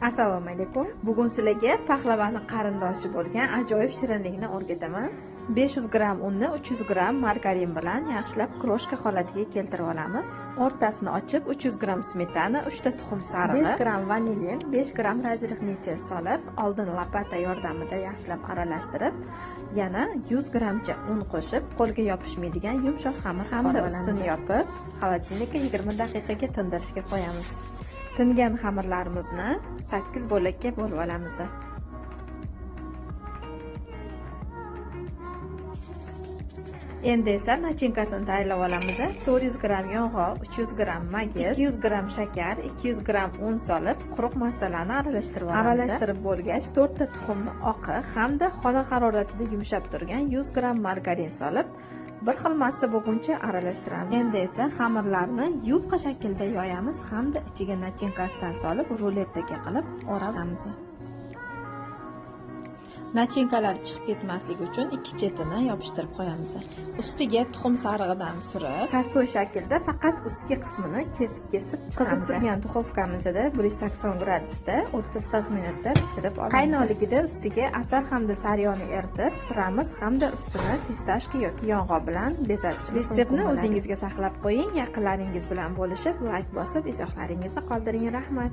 Assalomu alaykum. Bugun sizlarga pahlavani qarindoshi bo'lgan ajoyib shirinlikni o'rgataman. 500 gramm unni 300 gramm margarin bilan yaxshilab крошка holatiga keltirib olamiz. O'rtasini ochib 300 gramm smetana, 3 ta tuxum sarig'i, 5 gramm vanilin, 5 gramm разрыхлитель solib, oldin lopata yordamida yaxshilab aralashtirib, yana 100 grammcha un qo'shib, qo'lga yopishmaydigan yumshoq xamir hamda ustini yopib, холодильник ka 20 daqiqaga tindirishga qo'yamiz. Tingan xamirlarimizni 8 bo'lakka bo'lib olamiz. Endi esa начинка sini tayyorlab olamiz. 400 gramm yong'oq, 300 gramm magiz, 200 gramm shakar, 200 gramm un solib, quruq massalani aralashtirib olamiz. Aralashtirib bo'lgach, 4 ta tuxumni oqi hamda xona haroratida yumshab turgan 100 gramm margarin solib, bir xil massa bo'lguncha aralashtiramiz. Endi esa xamirlarni yupqa shaklda yoyamiz hamda ichiga начинка sidan solib, ruletdagi qilib o'rab chiqamiz. Начинка lar chiqib ketmasligi uchun ikki chetini yopishtirib qo'yamiz. Ustiga tuxum sarig'idan surib, косой shaklda faqat ustki qismini kesib-kesib chiqamiz. Qizib turgan духовка mizda 180 gradusda 30-40 minutda pishirib olamiz. Qaynoqligida ustiga asal hamda sariyog'ni eritib suramiz hamda ustini фисташка yoki yong'oq bilan bezatishimiz mumkin. Retseptni o'zingizga saqlab qo'ying, yaqinlaringiz bilan bo'lishib, layk bosib, izohlaringizni qoldiring. Rahmat.